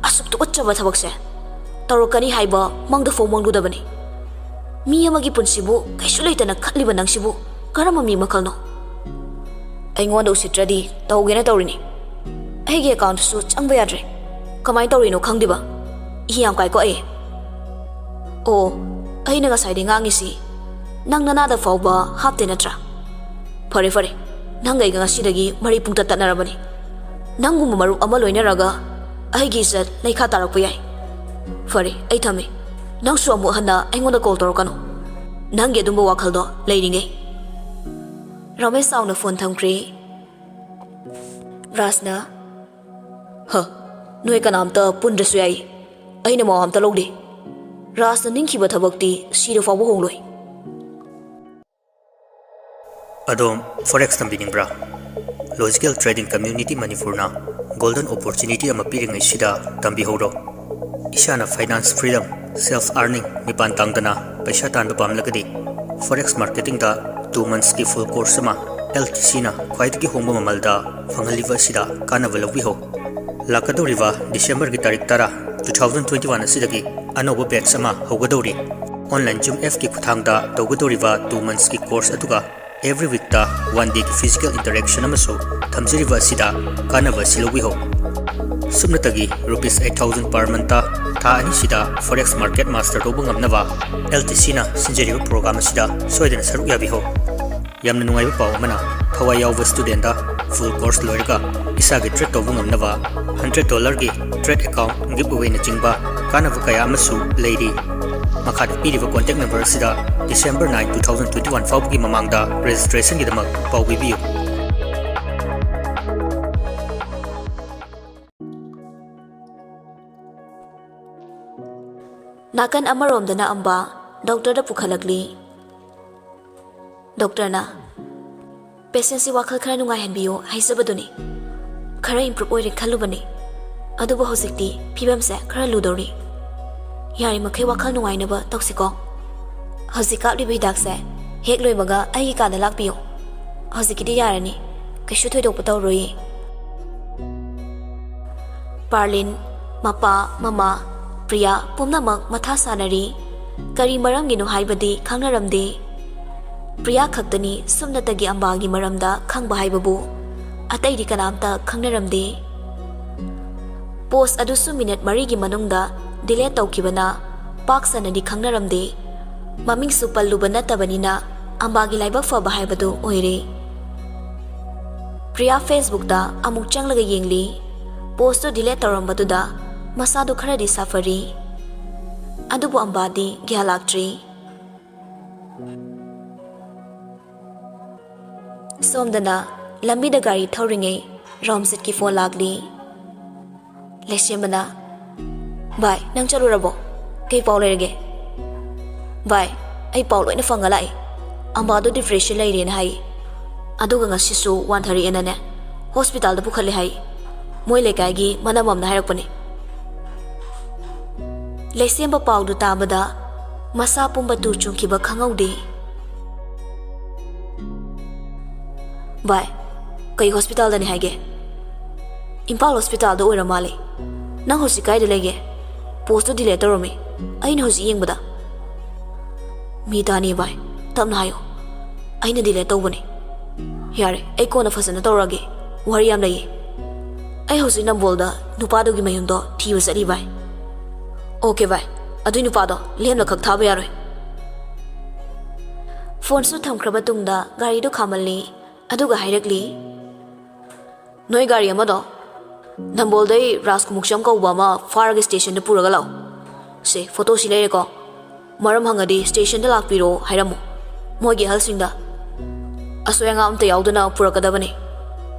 ꯑꯁꯨꯛ ꯇꯨꯀꯠꯆꯕ ꯊꯕꯛꯁꯦ ꯇꯧꯔꯛꯀꯅꯤ ꯍꯥꯏꯕ ꯃꯪꯗ ꯐꯥꯎ ꯃꯪꯂꯨꯗꯕꯅꯤ꯫ ꯃꯤ ꯑꯃꯒꯤ ꯄꯨꯟꯁꯤꯕꯨ ꯀꯩꯁꯨ ꯂꯩꯇꯅ ꯈꯠꯂꯤꯕ ꯅꯪꯁꯤꯕꯨ ꯀꯔꯝꯕ ꯃꯤ ꯃꯈꯜꯅꯣ? ꯑꯩꯉꯣꯟꯗ ꯎꯁꯤꯠꯇ꯭ꯔꯗꯤ ꯇꯧꯒꯦꯅ ꯇꯧꯔꯤꯅꯤ꯫ ꯑꯩꯒꯤ ꯑꯦꯀꯥꯎꯟꯠꯇꯨꯁꯨ ꯆꯪꯕ ꯌꯥꯗ꯭ꯔꯦ꯫ ꯀꯃꯥꯏꯅ ꯇꯧꯔꯤꯅꯣ ꯈꯪꯗꯦꯕ꯫ ꯏ ꯌꯥꯝ ꯀꯥꯏꯀꯣ ꯑꯩ꯫ ꯑꯣ, ꯑꯩꯅ ꯉꯁꯥꯏꯗꯩ ꯉꯥꯡꯉꯤꯁꯤ ꯅꯪ ꯅꯅꯥꯗ ꯐꯥꯎꯕ ꯍꯥꯞꯇꯦ ꯅꯠꯇ꯭ꯔꯥ? ꯐꯔꯦ, ꯐꯔꯦ, ꯅꯪꯒ ꯑꯩꯒ ꯉꯁꯤꯗꯒꯤ ꯃꯔꯤ ꯄꯨꯡꯇꯠ ꯇꯠꯅꯔꯕꯅꯤ꯫ ꯅꯪꯒꯨꯝꯕ ꯃꯔꯨꯞ ꯑꯃ ꯂꯣꯏꯅꯔꯒ ꯑꯩꯒꯤ ꯏꯖꯠ ꯂꯩꯈꯥ ꯇꯥꯔꯛꯄ ꯌꯥꯏ꯫ ꯐꯔꯦ, ꯑꯩ ꯊꯝꯃꯦ꯫ ꯅꯪꯁꯨ ꯑꯃꯨꯛ ꯍꯟꯅ ꯑꯩꯉꯣꯟꯗ ꯀꯣꯜ ꯇꯧꯔꯛꯀꯅꯨ, ꯅꯪꯒꯤ ꯑꯗꯨꯝꯕ ꯋꯥꯈꯜꯗꯣ ꯂꯩꯔꯤꯉꯩ꯫ ꯔꯃꯦꯁ ꯆꯥꯎꯅ ꯐꯣꯟ ꯊꯝꯈ꯭ꯔꯦ꯫ ꯔꯥꯖꯅ, "ꯍ, ꯅꯣꯏ ꯀꯅꯥꯝꯇ ꯄꯨꯟꯗ꯭ꯔꯁꯨ ꯌꯥꯏ, ꯑꯩꯅ ꯃꯋꯥ ꯑꯝꯇ ꯂꯧꯗꯦ꯫ ꯔꯥꯖꯅ ꯅꯤꯡꯈꯤꯕ ꯊꯕꯛꯇꯤ ꯁꯤꯔ ꯐꯥꯎꯕ ꯍꯣꯡꯂꯣꯏ꯫" ꯑꯗꯣꯝ Forex ꯇꯝꯕꯤꯅꯤꯡꯕ꯭ꯔꯥ? Logical Trading Community ꯃꯅꯤꯄꯨꯔꯅ golden opportunity ꯑꯃ ꯄꯤꯔꯤꯉꯩꯁꯤꯗ ꯇꯝꯕꯤꯍꯧꯔꯣ꯫ ꯏꯁꯥꯅ finance freedom, self earning ꯃꯤꯄꯥꯟ ꯇꯥꯡꯗꯅ ꯄꯩꯁꯥ ꯇꯥꯟꯕ ꯄꯥꯝꯂꯒꯗꯤ Forex marketing ꯗ two months ꯀꯤ full course ꯑꯃ L T C ꯅ ꯈ꯭ꯋꯥꯏꯗꯒꯤ ꯍꯣꯡꯕ ꯃꯃꯜꯗ ꯐꯪꯍꯜꯂꯤꯕ ꯑꯁꯤꯗ ꯀꯥꯟꯅꯕ ꯂꯧꯕꯤꯍꯧ꯫ ꯂꯥꯛꯀꯗꯧꯔꯤꯕ December ꯒꯤ ꯇꯥꯔꯤꯛ ꯇꯔꯥ, two thousand twenty one ꯑꯁꯤꯗꯒꯤ ꯑꯅꯧꯕ batch ꯑꯃ ꯍꯧꯒꯗꯧꯔꯤ꯫ Online Zoom app ꯀꯤ ꯈꯨꯠꯊꯥꯡꯗ ꯇꯧꯒꯗꯧꯔꯤꯕ two months ꯀꯤ course ꯑꯗꯨꯒ every week ꯇ one day ꯒꯤ physical interaction ꯑꯃꯁꯨ ꯊꯝꯖꯔꯤꯕ ꯑꯁꯤꯗ ꯀꯥꯟꯅꯕ ꯑꯁꯤ ꯂꯧꯕꯤꯍꯧ꯫ ꯁꯨꯞꯅꯇꯒꯤ rupees eight thousand per month ꯇ ꯊꯥ ꯑꯅꯤꯁꯤꯗ Forex market master ꯇꯧꯕ ꯉꯝꯅꯕ L T C ꯅ ꯁꯤꯟꯖꯔꯤꯕ program ꯑꯁꯤꯗ ꯁꯣꯏꯗꯅ ꯁꯔꯨꯛ ꯌꯥꯕꯤꯍꯧ꯫ ꯌꯥꯝꯅ ꯅꯨꯡꯉꯥꯏꯕ ꯄꯥꯎ ꯑꯃꯅ, ꯊꯋꯥꯏ ꯌꯥꯎꯕ student ꯗ full course ꯂꯣꯏꯔꯒ ꯏꯁꯥꯒꯤ trade ꯇꯧꯕ ꯉꯝꯅꯕ hundred dollar ꯒꯤ trade account giveaway ꯅꯆꯤꯡꯕ ꯀꯥꯟꯅꯕ ꯀꯌꯥ ꯑꯃꯁꯨ ꯂꯩꯔꯤ꯫ ꯃꯈꯥꯗ ꯄꯤꯔꯤꯕ contact number ꯑꯁꯤꯗ December nine, two thousand twenty one ꯐꯥꯎꯕꯒꯤ ꯃꯃꯥꯡꯗ registration ꯒꯤꯗꯃꯛ ꯄꯥꯎ ꯄꯤꯕꯤꯌꯨ꯫ ꯅꯥꯀꯟ ꯑꯃꯔꯣꯝꯗꯅ ꯑꯝꯕꯥ doctor ꯗ ꯄꯨꯈꯠꯂꯛꯂꯤ꯫ Doctor ꯅ, "Patient ꯁꯤ ꯋꯥꯈꯜ ꯈꯔ ꯅꯨꯡꯉꯥꯏꯍꯟꯕꯤꯌꯨ ꯍꯥꯏꯖꯕꯗꯨꯅꯤ꯫ ꯈꯔ improve ꯑꯣꯏꯔꯦ ꯈꯜꯂꯨꯕꯅꯤ, ꯑꯗꯨꯕꯨ ꯍꯧꯖꯤꯛꯇꯤ ꯐꯤꯕꯝꯁꯦ ꯈꯔ ꯂꯨꯗꯧꯔꯤ꯫ ꯌꯥꯔꯤꯃꯈꯩ ꯋꯥꯈꯜ ꯅꯨꯡꯉꯥꯏꯅꯕ ꯇꯧꯁꯤꯀꯣ꯫ ꯍꯧꯖꯤꯛ ꯀꯥꯞꯂꯤꯕ ꯍꯤꯗꯥꯛꯁꯦ ꯍꯦꯛ ꯂꯣꯏꯕꯒ ꯑꯩꯒꯤ ꯀꯥꯗ ꯂꯥꯛꯄꯤꯌꯨ꯫ ꯍꯧꯖꯤꯛꯀꯤꯗꯤ ꯌꯥꯔꯅꯤ, ꯀꯩꯁꯨ ꯊꯣꯏꯗꯣꯛꯄ ꯇꯧꯔꯣꯏꯌꯦ꯫" ꯄꯥꯔꯂꯤꯟ, ꯃꯄꯥ, ꯃꯃꯥ, ꯄ꯭ꯔꯤꯌꯥ ꯄꯨꯝꯅꯃꯛ ꯃꯊꯥ ꯁꯥꯅꯔꯤ꯫ ꯀꯔꯤ ꯃꯔꯝꯒꯤꯅꯣ ꯍꯥꯏꯕꯗꯤ ꯈꯪꯅꯔꯝꯗꯦ꯫ ꯄ꯭ꯔꯤꯌꯥ ꯈꯛꯇꯅꯤ ꯁꯨꯞꯅꯇꯒꯤ ꯑꯝꯕꯥꯒꯤ ꯃꯔꯝꯗ ꯈꯪꯕ ꯍꯥꯏꯕꯕꯨ꯫ ꯑꯇꯩꯗꯤ ꯀꯅꯥꯝꯇ ꯈꯪꯅꯔꯝꯗꯦ꯫ Post ꯑꯗꯨꯁꯨ minute ꯃꯔꯤꯒꯤ ꯃꯅꯨꯡꯗ delete ꯇꯧꯈꯤꯕꯅ ꯄꯥꯛ ꯁꯟꯅꯗꯤ ꯈꯪꯅꯔꯝꯗꯦ꯫ ꯃꯃꯤꯡꯁꯨ ꯄꯜꯂꯨꯕ ꯅꯠꯇꯕꯅꯤꯅ ꯑꯝꯕꯥꯒꯤ ꯂꯥꯏꯕꯛ ꯐꯕ ꯍꯥꯏꯕꯗꯨ ꯑꯣꯏꯔꯦ꯫ ꯄ꯭ꯔꯤꯌꯥ Facebook ꯇ ꯑꯃꯨꯛ ꯆꯪꯂꯒ ꯌꯦꯡꯂꯤ꯫ Post ꯇꯨ delete ꯇꯧꯔꯝꯕꯗꯨꯗ ꯃꯁꯥꯗꯨ ꯈꯔꯗꯤ ꯁꯥꯐꯔꯤ꯫ ꯑꯗꯨꯕꯨ ꯑꯝꯕꯥꯗꯤ ꯒ꯭ꯌꯥꯟ ꯂꯥꯛꯇ꯭ꯔꯤ꯫ ꯁꯣꯝꯗꯅ ꯂꯝꯕꯤꯗ ꯒꯥꯔꯤ ꯊꯧꯔꯤꯉꯩ ꯔꯣꯝꯖꯤꯠꯀꯤ ꯐꯣꯟ ꯂꯥꯛꯂꯤ꯫ ꯂꯩꯁꯦꯝꯕꯅ, "ꯚꯥꯏ, ꯅꯪ ꯆꯠꯂꯨꯔꯕꯣ? ꯀꯩ ꯄꯥꯎ ꯂꯩꯔꯒꯦ?" "ꯚꯥꯏ, ꯑꯩ ꯄꯥꯎ ꯂꯣꯏꯅ ꯐꯪꯉ ꯂꯥꯛꯏ꯫ ꯑꯝꯕꯥꯗꯣ ꯗꯤꯄ꯭ꯔꯦꯁꯟ ꯂꯩꯔꯦꯅ ꯍꯥꯏ꯫ ꯑꯗꯨꯒ ꯉꯁꯤꯁꯨ ꯋꯥꯟꯊꯔꯛꯑꯦꯅꯅꯦ, ꯍꯣꯁꯄꯤꯇꯥꯜꯗ ꯄꯨꯈꯠꯂꯦ ꯍꯥꯏ꯫ ꯃꯣꯏ ꯂꯩꯀꯥꯏꯒꯤ ꯃꯅꯝ ꯑꯃꯅ ꯍꯥꯏꯔꯛꯄꯅꯤ꯫" ꯂꯩꯁꯦꯝꯕ ꯄꯥꯎꯗꯨ ꯇꯥꯕꯗ ꯃꯁꯥ ꯄꯨꯝꯕ ꯇꯨ ꯆꯨꯡꯈꯤꯕ ꯈꯪꯍꯧꯗꯦ꯫ "ꯚꯥꯏ, ꯀꯩ ꯍꯣꯁꯄꯤꯇꯥꯜꯗꯅꯤ ꯍꯥꯏꯒꯦ?" "ꯏꯝꯐꯥꯜ ꯍꯣꯁꯄꯤꯇꯥꯜꯗ ꯑꯣꯏꯔ ꯃꯥꯜꯂꯦ꯫ ꯅꯪ ꯍꯧꯖꯤꯛ ꯀꯥꯏꯗ ꯂꯩꯒꯦ?" "ꯄꯣꯁꯇꯨ ꯗꯤꯂꯦꯠ ꯇꯧꯔꯝꯃꯤ ꯑꯩꯅ ꯍꯧꯖꯤꯛ ꯌꯦꯡꯕꯗ꯫" "ꯃꯤ ꯇꯥꯅꯤ ꯚꯥꯏ, ꯇꯞꯅ ꯍꯥꯏꯌꯣ꯫ ꯑꯩꯅ ꯗꯤꯂꯦꯠ ꯇꯧꯕꯅꯤ꯫" "ꯌꯥꯔꯦ, ꯑꯩ ꯀꯣꯟꯅ ꯐꯖꯅ ꯇꯧꯔꯛꯑꯒꯦ꯫ ꯋꯥꯔꯤ ꯌꯥꯝ ꯂꯩꯌꯦ꯫ ꯑꯩ ꯍꯧꯖꯤꯛ ꯅꯝꯕꯣꯜꯗ ꯅꯨꯄꯥꯗꯨꯒꯤ ꯃꯌꯨꯝꯗꯣ ꯊꯤꯕ ꯆꯠꯂꯤ ꯚꯥꯏ꯫" "ꯑꯣꯀꯦ ꯚꯥꯏ, ꯑꯗꯨꯏ ꯅꯨꯄꯥꯗꯣ ꯂꯦꯝꯅ ꯈꯛ ꯊꯥꯕ ꯌꯥꯔꯣꯏ꯫" ꯐꯣꯟꯁꯨ ꯊꯝꯈ꯭ꯔꯕ ꯇꯨꯡꯗ ꯒꯥꯔꯤꯗꯨ ꯈꯥꯝꯍꯜꯂꯤ꯫ ꯑꯗꯨꯒ ꯍꯥꯏꯔꯛꯂꯤ, "ꯅꯣꯏ ꯒꯥꯔꯤ ꯑꯃꯗꯣ ꯅꯝꯕꯣꯜꯗꯩ ꯔꯥꯖ ꯈꯨꯃꯨꯛꯆꯝ ꯀꯧꯕ ꯑꯃ ꯐꯥꯔꯒ ꯁ꯭ꯇꯦꯁꯟꯗ ꯄꯨꯔꯒ ꯂꯥꯛꯑꯣ꯫ ꯁꯦ, ꯐꯣꯇꯣꯁꯤ ꯂꯩꯔꯦꯀꯣ꯫ ꯃꯔꯝ ꯍꯪꯉꯗꯤ ꯁ꯭ꯇꯦꯁꯟꯗ ꯂꯥꯛꯄꯤꯔꯣ ꯍꯥꯏꯔꯝꯃꯨ꯫ ꯃꯣꯏꯒꯤ ꯑꯍꯜꯁꯤꯡꯗ꯫ ꯑꯁꯣꯏ ꯑꯉꯥꯝ ꯑꯝꯇ ꯌꯥꯎꯗꯅ ꯄꯨꯔꯛꯀꯗꯕꯅꯤ꯫"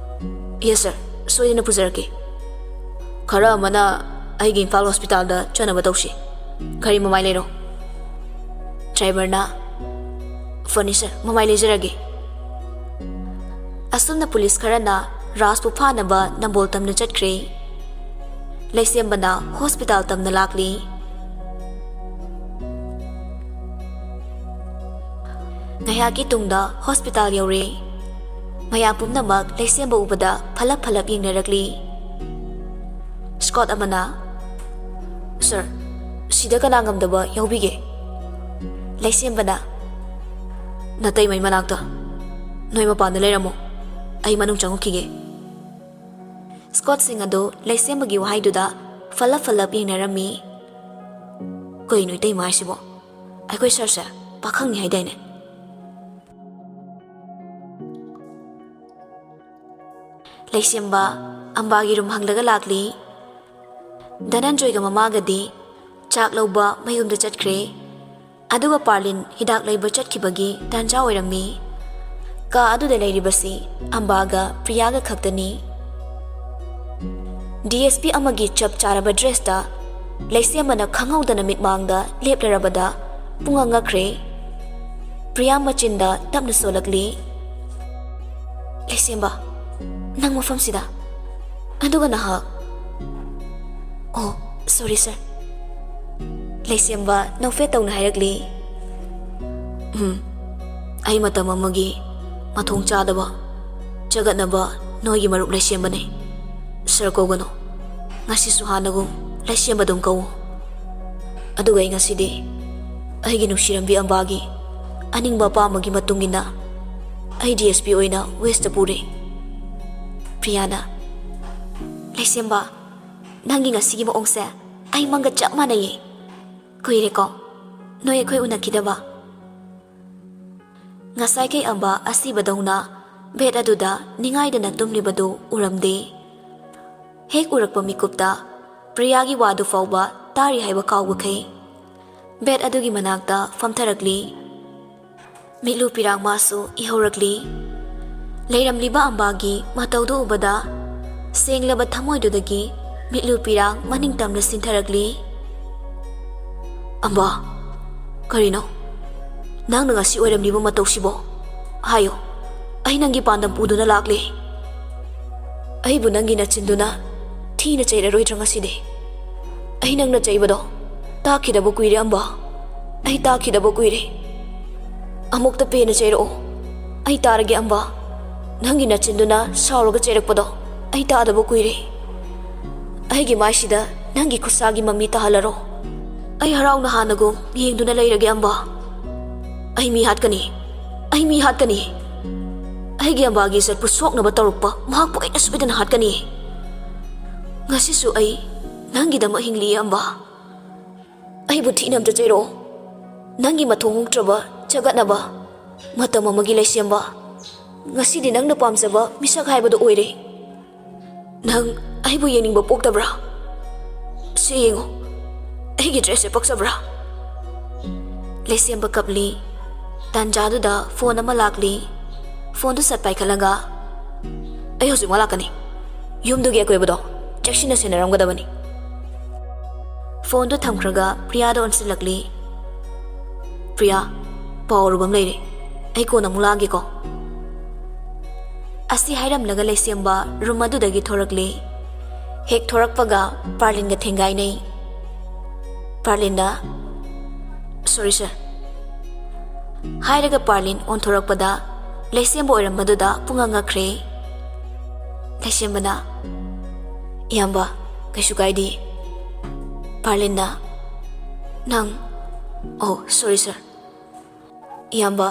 "ꯌꯦꯁ ꯁꯔ, ꯁꯣꯏꯗꯅ ꯄꯨꯖꯔꯛꯀꯦ꯫" "ꯈꯔ ꯑꯃꯅ ꯑꯩꯒꯤ ꯏꯝꯐꯥꯜ ꯍꯣꯁꯄꯤꯇꯥꯜꯗ ꯆꯠꯅꯕ ꯇꯧꯁꯤ꯫ ꯒꯥꯔꯤ ꯃꯃꯥꯏ ꯂꯩꯔꯣ꯫" ꯗ꯭ꯔꯥꯏꯚꯔꯅ, "ꯐꯅꯤ ꯁꯔ, ꯃꯃꯥꯏ ꯂꯩꯖꯔꯒꯦ꯫" ꯑꯁꯨꯝꯅ ꯄꯨꯂꯤꯁ ꯈꯔꯅ ꯔꯥꯖꯄꯨ ꯐꯥꯅꯕ ꯅꯝꯕꯣꯜ ꯇꯝꯅ ꯆꯠꯈ꯭ꯔꯦ꯫ ꯂꯩꯁꯦꯝꯕꯅ ꯍꯣꯁꯄꯤꯇꯥꯜ ꯇꯝꯅ ꯂꯥꯛꯂꯤ꯫ ꯉꯥꯏꯍꯥꯛꯀꯤ ꯇꯨꯡꯗ ꯍꯣꯁꯄꯤꯇꯥꯜ ꯌꯧꯔꯦ꯫ ꯃꯌꯥꯝ ꯄꯨꯝꯅꯃꯛ ꯂꯩꯁꯦꯝꯕ ꯎꯕꯗ ꯐꯂꯞ ꯐꯂꯞ ꯌꯦꯡꯅꯔꯛꯂꯤ꯫ ꯁ꯭ꯀꯣꯠ ꯑꯃꯅ, "ꯁꯔ, ꯁꯤꯗ ꯀꯅꯥ ꯉꯝꯗꯕ ꯌꯥꯎꯕꯤꯒꯦ?" ꯂꯩꯁꯦꯝꯕꯅ, "ꯅꯇꯩꯃꯩ ꯃꯅꯥꯛꯇ꯫ ꯅꯣꯏ ꯃꯄꯥꯟꯗ ꯂꯩꯔꯝꯃꯣ, ꯑꯩ ꯃꯅꯨꯡ ꯆꯪꯉꯛꯈꯤꯒꯦ꯫" ꯁ꯭ꯀꯣꯠꯁꯤꯡ ꯑꯗꯨ ꯂꯩꯁꯦꯝꯕꯒꯤ ꯋꯥꯍꯩꯗꯨꯗ ꯐꯂꯞ ꯐꯂꯞ ꯌꯦꯡꯅꯔꯝꯃꯤ꯫ "ꯀꯩꯅꯣ ꯏꯇꯩꯃ ꯍꯥꯏꯁꯤꯕꯣ? ꯑꯩꯈꯣꯏ ꯁꯔꯁꯦ ꯄꯥꯈꯪꯅꯤ ꯍꯥꯏꯗꯥꯏꯅꯦ?" ꯂꯩꯁꯦꯝꯕ ꯑꯝꯕꯥꯒꯤ ꯔꯨꯝ ꯍꯪꯂꯒ ꯂꯥꯛꯂꯤ꯫ ꯙꯅꯟꯖꯣꯏꯒ ꯃꯃꯥꯒꯗꯤ ꯆꯥꯛ ꯂꯧꯕ ꯃꯌꯨꯝꯗ ꯆꯠꯈ꯭ꯔꯦ꯫ ꯑꯗꯨꯒ ꯄꯥꯔꯂꯤꯟ ꯍꯤꯗꯥꯛ ꯂꯩꯕ ꯆꯠꯈꯤꯕꯒꯤ ꯇꯥꯟꯖꯥ ꯑꯣꯏꯔꯝꯃꯤ꯫ ꯀꯥ ꯑꯗꯨꯗ ꯂꯩꯔꯤꯕꯁꯤ ꯑꯝꯕꯥꯒ ꯄ꯭ꯔꯤꯌꯥꯒ ꯈꯛꯇꯅꯤ꯫ ꯗꯤ ꯑꯦꯁ ꯄꯤ ꯑꯃꯒꯤ ꯆꯞ ꯆꯥꯔꯕ ꯗ꯭ꯔꯦꯁꯇ ꯂꯩꯁꯦꯝꯕꯅ ꯈꯪꯍꯧꯗꯅ ꯃꯤꯠꯃꯥꯡꯗ ꯂꯦꯞꯂꯔꯕꯗ ꯄꯨꯡꯉꯛ ꯉꯛꯈ꯭ꯔꯦ꯫ ꯄ꯭ꯔꯤꯌꯥ ꯃꯆꯤꯟꯗ ꯇꯞꯅ ꯁꯣꯜꯂꯛꯂꯤ, "ꯂꯩꯁꯦꯝꯕ, ꯅꯪ ꯃꯐꯝꯁꯤꯗ?" ꯑꯗꯨꯒ ꯅꯍꯥꯛ, "ꯑꯣ, ꯁꯣꯔꯤ ꯁꯥꯔ," ꯂꯩꯁꯦꯝꯕ ꯅꯣꯛꯐꯦꯠ ꯇꯧꯅ ꯍꯥꯏꯔꯛꯂꯤ꯫ "ꯎꯝ, ꯑꯩ ꯃꯇꯝ ꯑꯃꯒꯤ ꯃꯊꯣꯡ ꯆꯥꯗꯕ, ꯆꯒꯠꯅꯕ ꯅꯣꯏꯒꯤ ꯃꯔꯨꯞ ꯂꯩꯁꯦꯝꯕꯅꯦ꯫ ꯁꯥꯔ ꯀꯧꯒꯅꯨ꯫ ꯉꯁꯤꯁꯨ ꯍꯥꯟꯅꯒꯨꯝ ꯂꯩꯁꯦꯝꯕ ꯑꯗꯨꯝ ꯀꯧꯋꯣ꯫ ꯑꯗꯨꯒ ꯑꯩ ꯉꯁꯤꯗꯤ ꯑꯩꯒꯤ ꯅꯨꯡꯁꯤꯔꯝꯕꯤ ꯑꯝꯕꯥꯒꯤ ꯑꯅꯤꯡꯕ ꯑꯄꯥꯝꯕꯒꯤ ꯃꯇꯨꯡ ꯏꯟꯅ ꯑꯩ ꯗꯤ ꯑꯦꯁ ꯄꯤ ꯑꯣꯏꯅ ꯋꯦꯁꯇ ꯄꯨꯔꯦ꯫" ꯄ꯭ꯔꯤꯌꯥꯅ, "ꯂꯩꯁꯦꯝꯕ, ꯅꯪꯒꯤ ꯉꯁꯤꯒꯤ ꯃꯑꯣꯡꯁꯦ ꯑꯩ ꯃꯪꯒ ꯆꯞ ꯃꯥꯟꯅꯩꯌꯦ꯫ ꯀꯨꯏꯔꯦꯀꯣ ꯅꯣꯏ ꯑꯩꯈꯣꯏ ꯎꯅꯈꯤꯗꯕ?" ꯉꯁꯥꯏꯈꯩ ꯑꯝꯕ ꯑꯁꯤꯕꯗꯧꯅ ꯕꯦꯗ ꯑꯗꯨꯗ ꯅꯤꯡꯉꯥꯏꯗꯅ ꯇꯨꯝꯂꯤꯕꯗꯨ ꯎꯔꯝꯗꯦ꯫ ꯍꯦꯛ ꯎꯔꯛꯄ ꯃꯤꯀꯨꯞꯇ ꯄ꯭ꯔꯤꯌꯥꯒꯤ ꯋꯥꯗꯨ ꯐꯥꯎꯕ ꯇꯥꯔꯤ ꯍꯥꯏꯕ ꯀꯥꯎꯕꯈꯩ ꯕꯦꯗ ꯑꯗꯨꯒꯤ ꯃꯅꯥꯛꯇ ꯐꯝꯊꯔꯛꯂꯤ꯫ ꯃꯤꯠꯂꯨ ꯄꯤꯔꯥꯡ ꯃꯥꯁꯨ ꯏꯍꯧꯔꯛꯂꯤ꯫ ꯂꯩꯔꯝꯂꯤꯕ ꯑꯝꯕꯥꯒꯤ ꯃꯇꯧꯗꯨ ꯎꯕꯗ ꯁꯦꯡꯂꯕ ꯊꯃꯣꯏꯗꯨꯗꯒꯤ ꯃꯤꯠꯂꯨ ꯄꯤꯔꯥꯡ ꯃꯅꯤꯡ ꯇꯝꯅ ꯁꯤꯟꯊꯔꯛꯂꯤ꯫ "ꯑꯝꯕꯥ, ꯀꯔꯤꯅꯣ? ꯅꯪꯅ ꯉꯁꯤ ꯑꯣꯏꯔꯝꯂꯤꯕ ꯃꯇꯧꯁꯤꯕꯣ? ꯍꯥꯏꯌꯨ, ꯑꯩ ꯅꯪꯒꯤ ꯄꯥꯟꯗꯝ ꯄꯨꯗꯨꯅ ꯂꯥꯛꯂꯦ꯫ ꯑꯩꯕꯨ ꯅꯪꯒꯤ ꯅꯆꯤꯟꯗꯨꯅ ꯊꯤꯅ ꯆꯩꯔꯔꯣꯏꯗ꯭ꯔꯥ ꯉꯁꯤꯗꯤ? ꯑꯩ ꯅꯪꯅ ꯆꯩꯕꯗꯣ ꯇꯥꯈꯤꯗꯕ ꯀꯨꯏꯔꯦ ꯑꯝꯕ꯫ ꯑꯩ ꯇꯥꯈꯤꯗꯕ ꯀꯨꯏꯔꯦ꯫ ꯑꯃꯨꯛꯇ ꯄꯦꯟꯅ ꯆꯩꯔꯛꯑꯣ꯫ ꯑꯩ ꯇꯥꯔꯒꯦ ꯑꯝꯕ꯫ ꯅꯪꯒꯤ ꯅꯆꯤꯟꯗꯨꯅ ꯁꯥꯎꯔꯒ ꯆꯩꯔꯛꯄꯗꯣ ꯑꯩ ꯇꯥꯗꯕ ꯀꯨꯏꯔꯦ꯫ ꯑꯩꯒꯤ ꯃꯥꯏꯁꯤꯗ ꯅꯪꯒꯤ ꯈꯨꯠꯁꯥꯒꯤ ꯃꯃꯤ ꯇꯥꯍꯜꯂꯔꯣ꯫ ꯑꯩ ꯍꯔꯥꯎꯅ ꯍꯥꯟꯅꯒꯨꯝ ꯌꯦꯡꯗꯨꯅ ꯂꯩꯔꯒꯦ ꯑꯝꯕ꯫ ꯑꯩ ꯃꯤ ꯍꯥꯠꯀꯅꯤ꯫ ꯑꯩ ꯃꯤ ꯍꯥꯠꯀꯅꯤ꯫ ꯑꯩꯒꯤ ꯑꯝꯕꯥꯒꯤ ꯏꯖꯠꯄꯨ ꯁꯣꯛꯅꯕ ꯇꯧꯔꯛꯄ ꯃꯍꯥꯛꯄꯨ ꯑꯩꯅ ꯁꯣꯏꯗꯅ ꯍꯥꯠꯀꯅꯤ꯫ ꯉꯁꯤꯁꯨ ꯑꯩ ꯅꯪꯒꯤꯗꯃꯛ ꯍꯤꯡꯂꯤꯌꯦ ꯑꯝꯕ꯫ ꯑꯩꯕꯨ ꯊꯤꯅ ꯑꯝꯇ ꯆꯩꯔꯛꯑꯣ꯫ ꯅꯪꯒꯤ ꯃꯊꯣꯡ ꯍꯨꯛꯇ꯭ꯔꯕ ꯆꯒꯠꯅꯕ ꯃꯇꯝ ꯑꯃꯒꯤ ꯂꯩꯁꯦꯝꯕ꯫ ꯉꯁꯤꯗꯤ ꯅꯪꯅ ꯄꯥꯝꯖꯕ ꯃꯤꯁꯛ ꯍꯥꯏꯕꯗꯨ ꯑꯣꯏꯔꯦ꯫ ꯅꯪ ꯑꯩꯕꯨ ꯌꯦꯡꯅꯤꯡꯕ ꯄꯣꯛꯇꯕ꯭ꯔꯥ? ꯁꯤ ꯌꯦꯡꯉꯨ, ꯑꯩꯒꯤ ꯗ꯭ꯔꯦꯁꯁꯦ ꯄꯛꯆꯕ꯭ꯔꯥ?" ꯂꯩꯁꯦꯝꯕ ꯀꯞꯂꯤ꯫ ꯇꯥꯟꯖꯥꯗꯨꯗ ꯐꯣꯟ ꯑꯃ ꯂꯥꯛꯂꯤ꯫ ꯐꯣꯟꯗꯨ ꯁꯠ ꯄꯥꯏꯈꯠꯂꯒ, "ꯑꯩ ꯍꯧꯖꯤꯛꯃꯛ ꯂꯥꯛꯀꯅꯤ꯫ ꯌꯨꯝꯗꯨꯒꯤ ꯑꯀꯣꯏꯕꯗꯣ ꯆꯦꯛꯁꯤꯟꯅ ꯁꯦꯟꯅꯔꯝꯒꯗꯕꯅꯤ꯫" ꯐꯣꯟꯗꯨ ꯊꯝꯈ꯭ꯔꯒ ꯄ꯭ꯔꯤꯌꯥꯗ ꯑꯣꯟꯁꯤꯜꯂꯛꯂꯤ꯫ "ꯄ꯭ꯔꯤꯌꯥ, ꯄꯥꯎ ꯑꯔꯨꯕ ꯑꯃ ꯂꯩꯔꯦ꯫ ꯑꯩ ꯀꯣꯟꯅ ꯑꯃꯨꯛ ꯂꯥꯛꯑꯒꯦꯀꯣ꯫" ꯑꯁꯤ ꯍꯥꯏꯔꯝꯂꯒ ꯂꯩꯁꯦꯝꯕ ꯔꯨꯝ ꯑꯗꯨꯗꯒꯤ ꯊꯣꯔꯛꯂꯤ꯫ ꯍꯦꯛ ꯊꯣꯔꯛꯄꯒ ꯄꯥꯔꯂꯤꯟꯒ ꯊꯦꯡꯒꯥꯏꯅꯩ꯫ ꯄꯥꯔꯂꯤꯟꯅ, "Sorry sir" ꯍꯥꯏꯔꯒ ꯄꯥꯔꯂꯤꯟ ꯑꯣꯟꯊꯣꯔꯛꯄꯗ ꯂꯩꯁꯦꯝꯕ ꯑꯣꯏꯔꯝꯕꯗꯨꯗ ꯄꯨꯡꯉꯛ ꯉꯛꯈ꯭ꯔꯦ꯫ ꯂꯩꯁꯦꯝꯕꯅ, "ꯏꯌꯥꯝꯕ, ꯀꯩꯁꯨ ꯀꯥꯏꯗꯦ꯫" ꯄꯥꯔꯂꯤꯟꯅ, "ꯅꯪ, oh sorry sir꯫ ꯏꯌꯥꯝꯕ,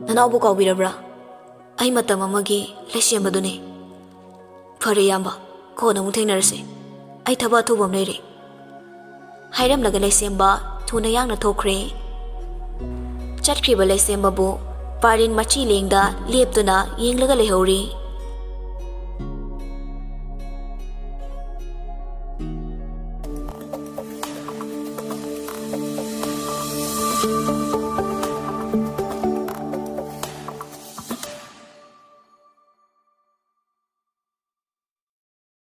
ꯅꯅꯥꯎꯕꯨ ꯀꯥꯎꯕꯤꯔꯕ꯭ꯔꯥ? ꯑꯩ ꯃꯇꯝ ꯑꯃꯒꯤ ꯂꯩꯁꯦꯝꯕꯗꯨꯅꯤ꯫" "ꯐꯔꯦ ꯏꯌꯥꯝꯕ, ꯀꯣꯟꯅ ꯑꯃꯨꯛ ꯊꯦꯡꯅꯔꯁꯤ꯫ ꯑꯩ ꯊꯕꯛ ꯑꯊꯨꯕ ꯑꯃ ꯂꯩꯔꯦ꯫" ꯍꯥꯏꯔꯝꯂꯒ ꯂꯩꯁꯦꯝꯕ ꯊꯨꯅ ꯌꯥꯡꯅ ꯊꯣꯛꯈ꯭ꯔꯦ꯫ ꯆꯠꯈ꯭ꯔꯤꯕ ꯂꯩꯁꯦꯝꯕꯕꯨ ꯄꯥꯔꯂꯤꯟ ꯃꯆꯤ ꯂꯦꯡꯗ ꯂꯦꯞꯇꯨꯅ ꯌꯦꯡꯂꯒ ꯂꯩꯍꯧꯔꯤ꯫